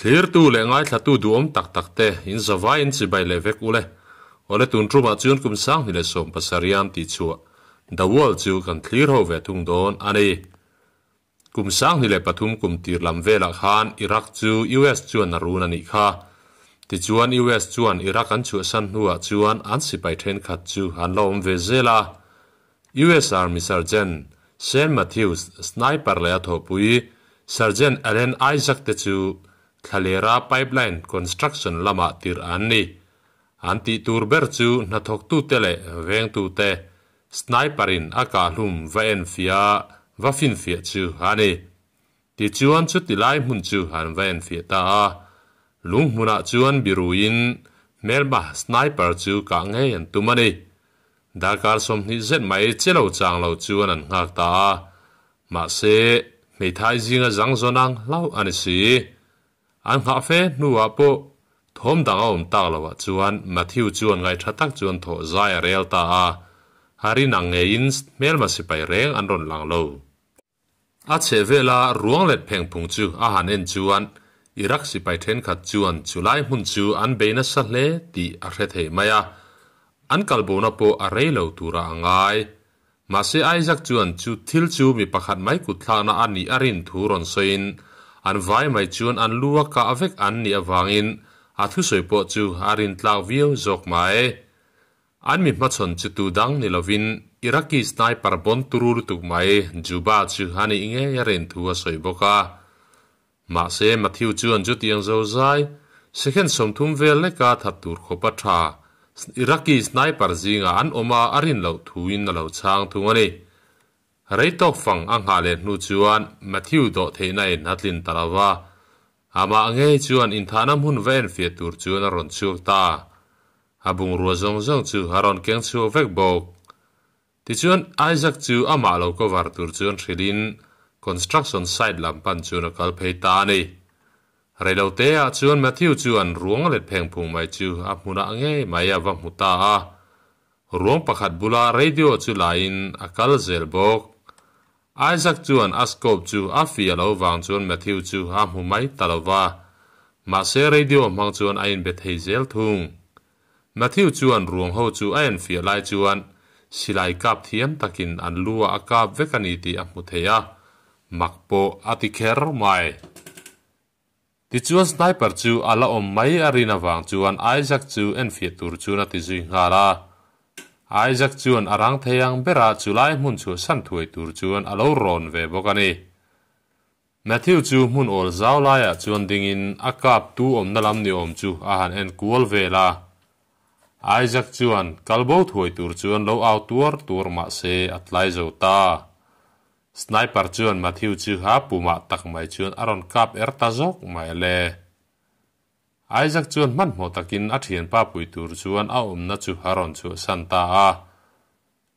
Thlirtu leh ngaithlatu duhawm tak tak te in zavai in chibai leh vek ule. Awle tun tumah chuan kum 2017 an tih chhuah The Wall chu kan thlir ho ve thung dawn a ni. Kum 2003 kum tir lam velah khan Iraq chu US chuan a run a nih kha. Tichuan US chuan Iraq an chhuahsan hnuah chuan an sipai thenkhat chu an la awm ve zel a. US Army Sergeant Sean Matthews sniper leh a thawhpui Sergeant Allen Isaac te chu thlalera pipeline construction lamah tirh an ni. An tih tur ber chu hnathawktute leh vengtute sniper in a kahhlum va enfiah va finfiah chu a ni. Tichuan chuti lai hmun chu an va enfiah ta a, lung hmunah chuan biruin hmelma sniper chu kah ngei an tum a ni. Darkar 20 zet mai che lo chang lo chuan an nghak ta a, mahse hmeithai zinga zang zawn ang hlauh a ni si. An nghah fe hnuah pawh thawm dang a awm tak loah chuan Matthew chuan ngaihṭha tak chuan thawh zai a rel ta a, a rin ang ngeiin hmelma sipai reng an rawn lang lo. A chhehvela ruang let phengphung chu a han en chuan Iraq sipai thenkhat chuan chulai hmun chu an bei nasa hle tih a hre thei mai a, an kalbona pawh a rei lo tura a ngai. Mahse Isaac chuan chu thil chu mi pakhat mai kutthlakna a nih a rin thu rawn sawiin an vai mai chuan an lu a kah vek an nih avangin a thusawi pawh chu a rin tlak viau zawk mai. An mi hmachhawn chu tu dang ni lovin Iraqi sniper bon turu lutuk mai Juba chu a nih ngei a rin thu a sawi bawk a. Mahse Matthew chuan chutiang zozai second 30 vel leka that tur khawp a tha Iraqi sniper zinga an awm a a rin loh thuin a lo chhang thung a ni. Rei tawk fang a nghah leh hnu chuan Matthew dawh theihna in a tlin ta lova. Amah ngei chuan inthahna hmun va enfiah tur chuan a rawn chhuak ta. A bungrua zawng zawng chu a rawn keng chhuak vek bawk. Tichuan Isaac chu amah lo cover tur chuan hrilhin construction site lam pan chuan a kal phei ta a ni. Reilote ah chuan Matthew chuan ruang let phengphung mai chu a hmunah ngei mai a va hmu ta a. Ruang pakhat bula radio chu lain a kal zel bawk. Isaac chuan a scope chu a fi a lo vang chuan Matthew chu a hmu mai ta lova. Mahse radio hmang chuan a inbe thei zel thung. Matthew chuan ruang ho chu a enfiah lai chuan silai kap thiam takin an lu a a kap vek a ni tih a hmu thei a, mak pawh a ti kher mai. Tichuan sniper chu a la awm mai a rin avang chuan Isaac chu enfiah tur chuan a ti zui nghal a. Isaac chuan a rang thei ang bera chulai hmun chhuah san thuai tur chuan a lo rawn ve bawk a ni. Matthew chu hmun awl zau laiah chuan dingin a kap tu awmna lam ni awm chu a han en kual vel a. Isaac chuan kalbo thuai tur chuan lo au tuar tuar mahse a tlai zo ta. Sniper chuan Matthew chu a pumah tak mai chuan a rawn kap er ta zawk mai le. Isaac chuan hmanhmawh takin a thianpa pui tur chuan a awmna chu a rawn chhuahsan ta a.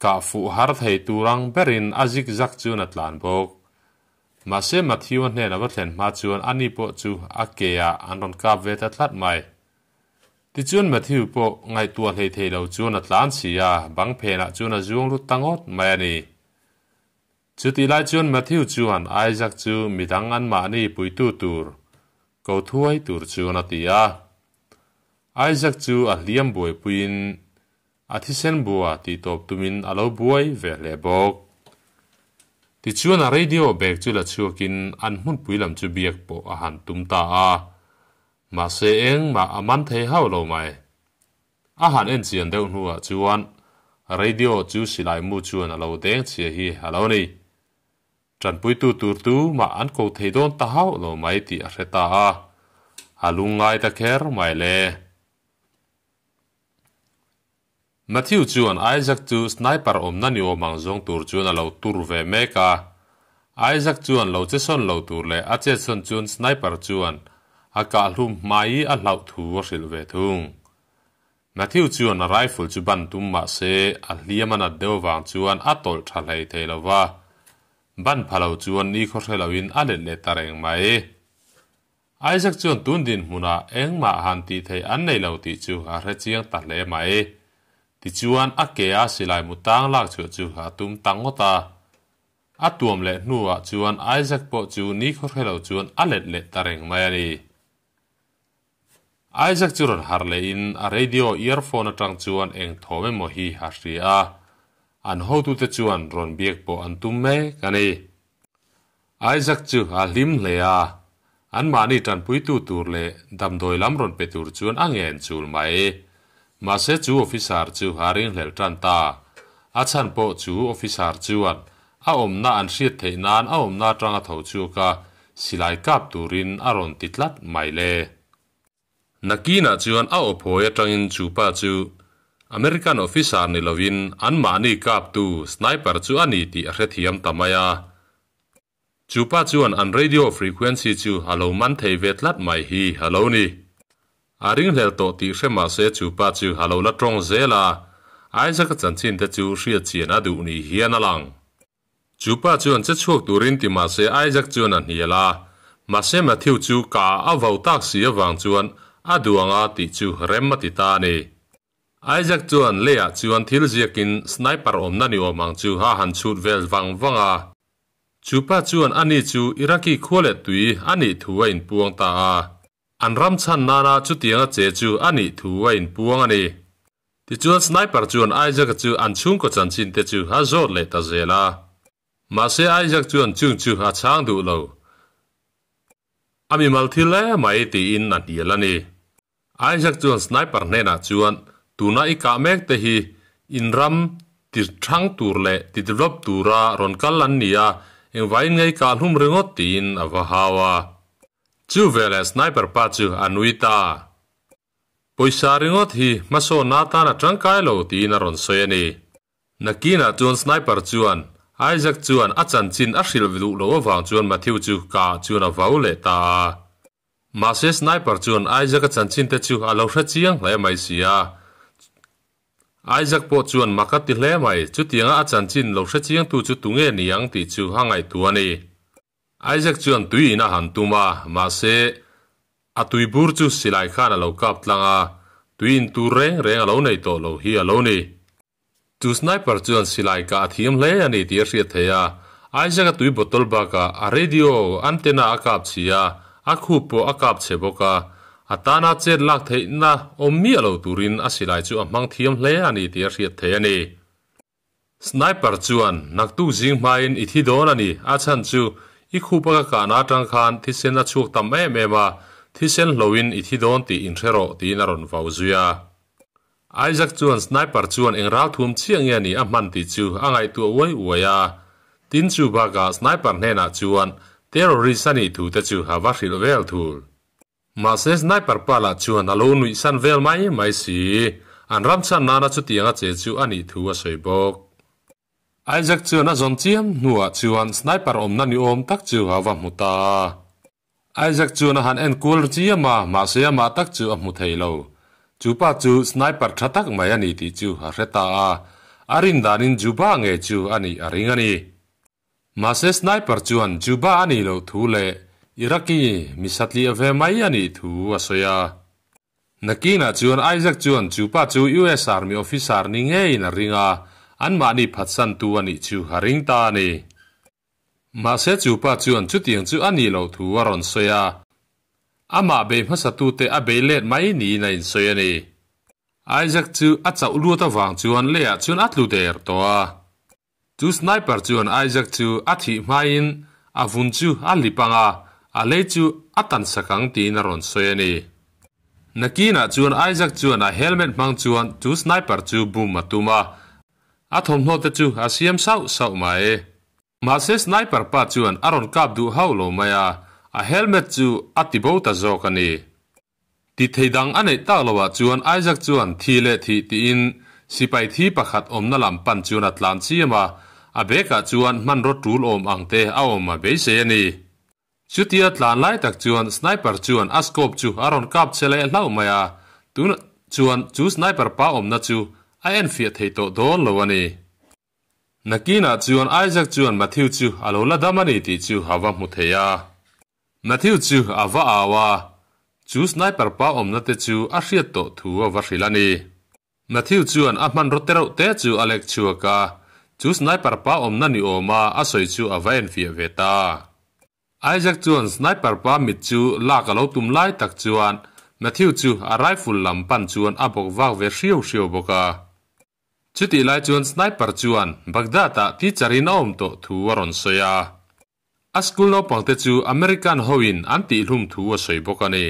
Kah fuh har thei turang berin a zigzag chuan a tlan bawk. Mahse Matthew a hnena va thlen hma chuan ani pawh chu a ke ah an rawn kap ve ta tlat mai. Tichuan Matthew pawh ngaihtuah hlei thei lo chuan a tlan si a, bang phenah chuan a zuang lut ta ngawt mai a ni. Chutih lai chuan Matthew chuan Isaac chu midang anmahni puitu tur, ko thuai tur chuan a ti a. Isaac chu a hliam buaipuiin a thisen bua tih tawp tumin a lo buai ve hle bawk. Tichuan a radio bag chu la chhuakin an hmunpui lam chu biak pawh a han tum ta a. Mahse engmah a man thei hauh lo mai. A han en chian deuh hnuah chuan radio chu silai mu chuan a lo deng chhia hi a lo ni. Tanpuitu tur tu mah an ko thei dawn ta hauh lo mai tih a hre ta a. A lungngai ta kher mai le. Matthew chuan Isaac chu sniper awmna ni awm ang zawng tur chuan a lo tur ve mek a. Isaac chuan lo che sawn lo tur leh a chet sawn chuan sniper chuan a kahhlum hmai a hlauh thu a hrilh ve thung. Matthew chuan a rifle chu ban tum mahse a hliam a nat deuh vang chuan a tawlh tha hlei thei lova. Ban pha lo chuan ni khaw hre loin a let leh ta reng mai. Isaac chuan tun din hmunah engmah han tih thei an nei lo tih chu a hre chiang ta hle mai. Tichuan a ke a silai mutang lak chhuah chu a tum ta ngawt a. A tuam leh hnuah chuan Isaac pawh chu ni khaw hre lo chuan a let leh ta reng mai a ni. Isaac chu rawn harh lehin a radio earphone atang chuan eng thawm emaw hi a hria a, an hotute chuan rawn biak pawh an tum mek a ni. Isaac chu a hlim hle a, anmahni tanpuitu tur leh damdawi lam rawn pe tur chuan a ngen chul mai. Mahse chu officer chu a ringhlelh tan ta. A chhan pawh chu officer chuan a awmna an hriat theih nan a awmna atanga tho chhuak a, silai kap turin a rawn ti tlat mai le. Nakinah chuan a aw phawi atangin chu pa chu American officer ni lovin anmahni kaptu sniper chu a ni tih a hrethiam ta mai a. Chu pa chuan an radio frequency chu a lo man thei ve tlat mai hi a lo ni. A ringhlel tawh tih hre mah se chu pa chu a lo la tawng zel a, Isaac-a chanchin te chu hriat chian a duh ni hian a lang. Chu pa chuan che chhuak turin ti mah se Isaac chuan a hnial a, mahse Matthew chu ka a vau tak si avang chuan a duh anga tih chu rem a ti ta a ni. Isaac chuan leiah chuan thil ziakin sniper awmna ni awm ang chu a han chhut vel vang vang a. Chu pa chuan ani chu Iraqi khua leh tui a nih thu a inpuang ta a. An ram chhan nana chutianga che chu a nih thu a inpuang a ni. Tichuan sniper chuan Isaac-a chu an chhungkaw chanchin te chu a zawt leh ta zel a. Mahse Isaac chuan chung chu a chhang duh lo. A mimal thil e mai tiin a hnial a ni. Isaac chuan sniper hnenah chuan tuna i kah mek te hi in ram ti thang tur leh ti develop tura rawn kal an ni a, engvaiin ngei kah hlum ringawt tiin a va hau a. Chu veleh sniper pa chu a nui ta. Pawisa ringawt hi hmasawnna atan a tangkai lo tiin a rawn sawi a ni. Nakinah chuan sniper chuan Isaac chuan a chanchin a hrilh duh loh avang chuan Matthew chu kah chuan a vau leh ta a. Mahse sniper chuan Isaac a chanchin te chu a lo hre chiang hle mai si a. Isaac pawh chuan mak a ti hle mai, chutianga a chanchin lo hre chiangtu chu tunge ni ang tih chu a ngaihtuah a ni. Isaac chuan tui in a han tum a, mahse a tui bur chu silai khan a lo kap tlang a, tui in tur reng reng a lo nei tawh lo hi a lo ni. Chu sniper chuan silai kah a thiam hle a ni tih a hriat theih a, Isaac-a tui bottle bakah a radio antenna a kap chhi a, a khup pawh a kap chhe bawk a, a tana chet lak theihna awm miah lo turin a silai chu a hmang thiam hle a ni tih a hriat theih a ni. Sniper chuan, Naktuk zing hmain i thi dawn a ni, a chhan chu i khup a ka kahna atang khan thisen a chhuak tam em em a, thisen hloin i thi dawn tih inhre rawh tiin a rawn vau zui a. Isaac chuan sniper chuan eng ralthum chiah nge ni a hman tih chu a ngaihtuah uai uai a. Tin chu bakah sniper hnenah chuan terrorist a nih thu te chu a va hrilh vel thul. Mahse sniper pa lah chuan a lo nuih san vel mai mai si. An ram chhan nana chutiang a che chu a nih thu a sawi bawk. Isaac chuan a zawn chiam hnuah chuan sniper awmna ni awm tak chu a va hmu ta a. Isaac chuan a han en kual chiam a, mahse amah tak chu a hmu thei lo. Chu pa chu sniper tha tak mai a ni tih chu a hre ta a, a rin danin Juba nge chu a nih a ring a ni. Mahse sniper chuan Juba a nih loh thu leh Iraqi mi satliah ve mai a nih thu a sawi a. Nakinah chuan Isaac chuan chu pa chu US Army officer ni ngeiin a ring a, anmahni phatsantu a nih chu a ring ta a ni. Mahse chu pa chuan chutiang chu a nih loh thu a rawn sawi a, amah bei hmasatute a bei let mai niin a insawi a ni. Isaac chu a chauh luat avang chuan leiah chuan a tlu der tawh a. Chu sniper chuan Isaac chu a thih hmain a vun chu a lip ang a, a lei chu a tan sak ang tiin a rawn sawi a ni. Nakinah chuan Isaac chuan a helmet hmang chuan chu sniper chu bum a tum a, A thawmhnaw te chu a siam sauh sauh mai. Mahse sniper pa chuan a rawn kap duh hauh lo mai a, a helmet chu a ti bo ta zawk a ni. Ti thei dang a neih tak loah chuan Isaac chuan thi leh thih tiin sipai thi pakhat awmna lam pan chuan a tlan chiam a, a bag ah chuan hmanraw tul awm ang te a awm a beisei a ni. Chutia tlan lai tak chuan sniper chuan a scope chu a rawn kap che leh hlauh mai a, tunah chuan chu sniper pa awmna chu a enfiah thei tawh dawn lo a ni. Nakinah chuan Isaac chuan Matthew chu a lo la dam a ni tih chu a va hmu thei a. Matthew chu a va au a, chu sniper pa awmna te chu a hriat tawh thu a va hrilh a ni. Matthew chuan a hmanraw tereuh te chu a lek chhuak a, chu sniper pa awmna ni awma a sawi chu a va enfiah ve ta. Isaac chuan sniper pa mit chu lak a lo tum lai tak chuan Matthew chu a rifle lam pan chuan a bawk vak ve hriau hriau bawk a. Chutih lai chuan Sniper chuan Baghdad-ah teacher in a awm tawh thu a rawn sawi a. A school naupangte chu American hoin an tihhlum thu a sawi bawk a ni.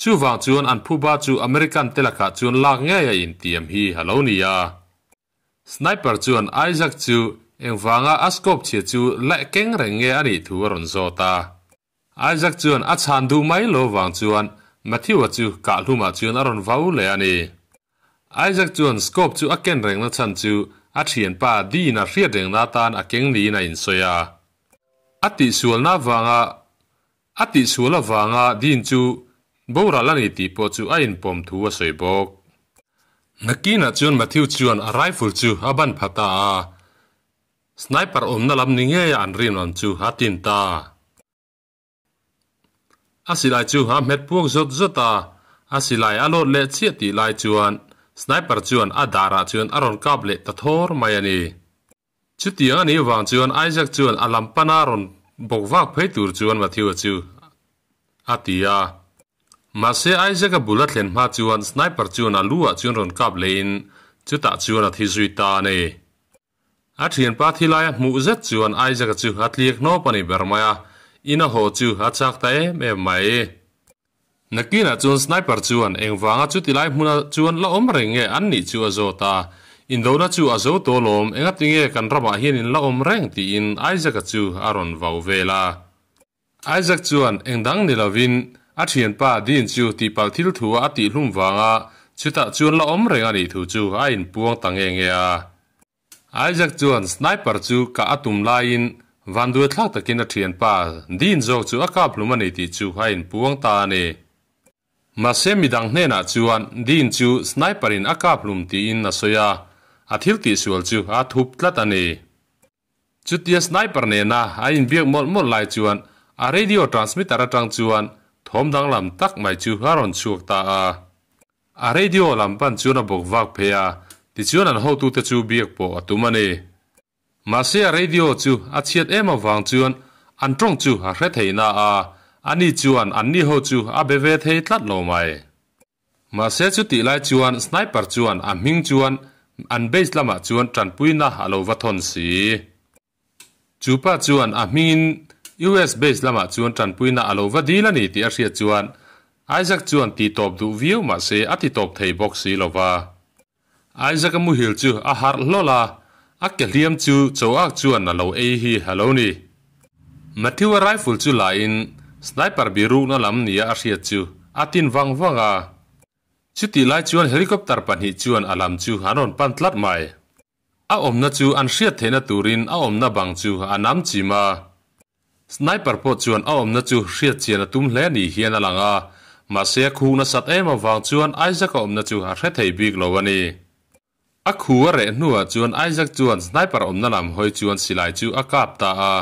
Chuvang chuan an phuba chu American te lakah chuan lak ngei a intiam hi a lo ni a. Sniper chuan Isaac chu engvanga a scope chhia chu leh keng reng nge a nih thu a rawn zawt a. Isaac chuan a chhan duh mai lo vang chuan Matthew-a chu kahhlumah chuan a rawn vau leh a ni. Isaac chuan scope chu a ken rengna chhan chu a thianpa Dean-a hriat rengna atan a keng niin a insawi a. A tihsualna avanga a tihsual avanga Dean chu boral a ni tih pawh chu a inpawm thu a sawi bawk. Nakinah chuan Matthew chuan a rifle chu a ban pha ta a, Sniper awmna lam ni ngeia an rinawm chu a tin ta. A silai chu a hmet puak zawt zawt a, a silai a lawt leh chiah tih lai chuan Sniper chuan a darah chuan a rawn kap leh ta thawr mai a ni. Chutiang a nih vang chuan Isaac chuan a lam pana rawn bawk vak phei tur chuan Matthew-a chu a ti a. Mahse Isaac-a bul a thlen hma chuan Sniper chuan a lu ah chuan rawn kap lehin chutah chuan a thi zui ta a ni. A thianpa thi laia hmuh zet chuan Isaac-a chu a tliak hnawp a ni ber mai a, in a haw chu a chak ta em em mai. Nakinah chuan Sniper chuan engvanga chuti lai hmuna chuan la awm reng nge an nih chu a zawt a, Indona chu a zo tawh lawm, engati nge kan ramah hian in la awm reng tiin Isaac-a chu a rawn vau vel a. Isaac chuan eng dang ni lovin a thianpa Dean chu tihpalh thil thu a tihhlum vanga chutah chuan la awm reng a nih thu chu a inpuang ta nge nge a. Isaac chuan sniper chu kah a tum laiin vanduai thlak takin a thianpa Dean zawk chu a kap hlum a ni tih chu a inpuang ta a ni. Mahse midang hnenah chuan Dean chu sniper in a kap hlum tiin a sawi a, a thil tihsual chu a thup tlat a ni. Chutia sniper nena a inbiak mawlh mawlh lai chuan a radio transmitter atang chuan thawm danglam tak mai chu a rawn chhuak ta a. A radio lam pan chuan a bawk vak phei a, tichuan an hotute chu biak pawh a tum a ni. Mahse a radio chu a chhiat em avang chuan an tawng chu a hre thei na a, ani chuan anni ho chu a be ve thei tlat lo mai. Mahse chutih lai chuan sniper chuan a hming chuan an base lamah chuan tanpuina a lo va thawn si. Chu pa chuan a hmingin US base lamah chuan tanpuina a lo va dil a ni tih a hriat chuan Isaac chuan ti tawp duh viau mahse a ti tawp thei bawk si lo va. Isaac a muhil chu a harh hlawl a, a ke hliam chu Choak chuan a lo ei hi a lo ni. Matthew-a rifle chu la in sniper birukna lam nia a hriat chu a tin vang vang a. Chutih lai chuan helicopter pahnih chuan a lam chu an rawn pan tlat mai. A awmna chu an hriat theihna turin a awmna bang chu a nam chim a. Sniper pawh chuan a awmna chu hriat chian a tum hle ni hian a lang a, mahse a khu nasat em avang chuan Isaac a awmna chu a hre thei bik lo a ni. A khu a reh hnuah chuan Isaac chuan sniper awmna lam hawi chuan silai chu a kap ta a,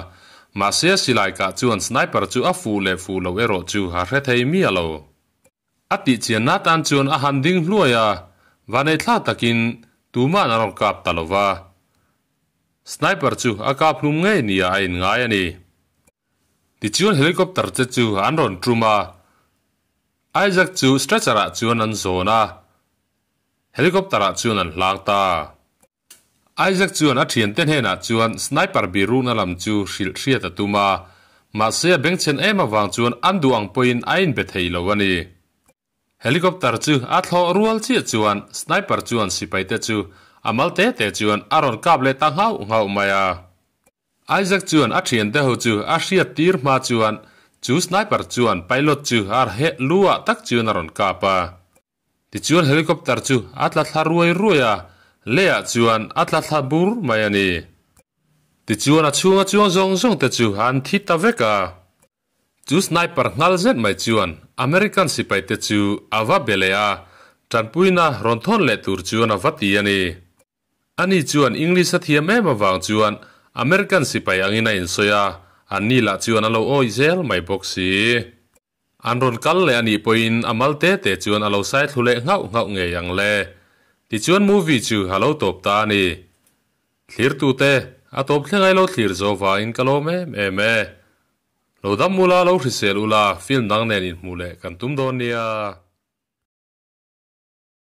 mahse a silai kah chuan sniper chu a fuh leh fuh loh erawh chu a hre thei miah lo. A tih chianna tan chuan a han ding hluai a, vaneihthlak takin tuma'n a rawn kap ta lo va. Sniper chu a kap hlum ngei nia a inngai a ni. Tichuan helicopter te chu an rawn tum a, Isaac chu stretcher ah chuan an zawn a, helicopter ah chuan an hlang ta. Isaac chuan a thiante hnenah chuan sniper birukna lam chu hrilh hriat a tum a, mahse a bengchhen em avang chuan an duh ang pawhin a inbe thei lo a ni. Helicopter chu a thlawh rual chiah chuan sniper chuan sipaite chu a mal te te chuan a rawn kap leh ta nghauh nghauh mai a. Isaac chuan a thiante ho chu a hriat tir hma chuan chu sniper chuan pilot chu a heh lu ah tak chuan a rawn kap a. Tichuan helicopter chu a tla thla ruai ruai a, leiah chuan a tla thla bur mai a ni. Tichuan a chhunga chuang zawng zawng te chu an thi ta vek a. Chu sniper nghal zet mai chuan American sipai te chu a va be leh a, tanpuina rawn thawn leh tur chuan a va ti a ni. Ani chuan English a thiam em avang chuan American sipai angin a insawi a, anni lah chuan a lo awih zel mai bawk si. An rawn kal leh a nih pawhin a mal te te chuan a lo sai thlu leh nghauh nghauh ngei ang le. Tichuan movie chu a lo tawp ta a ni. Thlirtute, a tawp thleng ai lo thlir zo vangin ka lawm em em e. Lo dam ula, lo hrisel ula, film dang nen inhmuh leh kan tum dawn nia.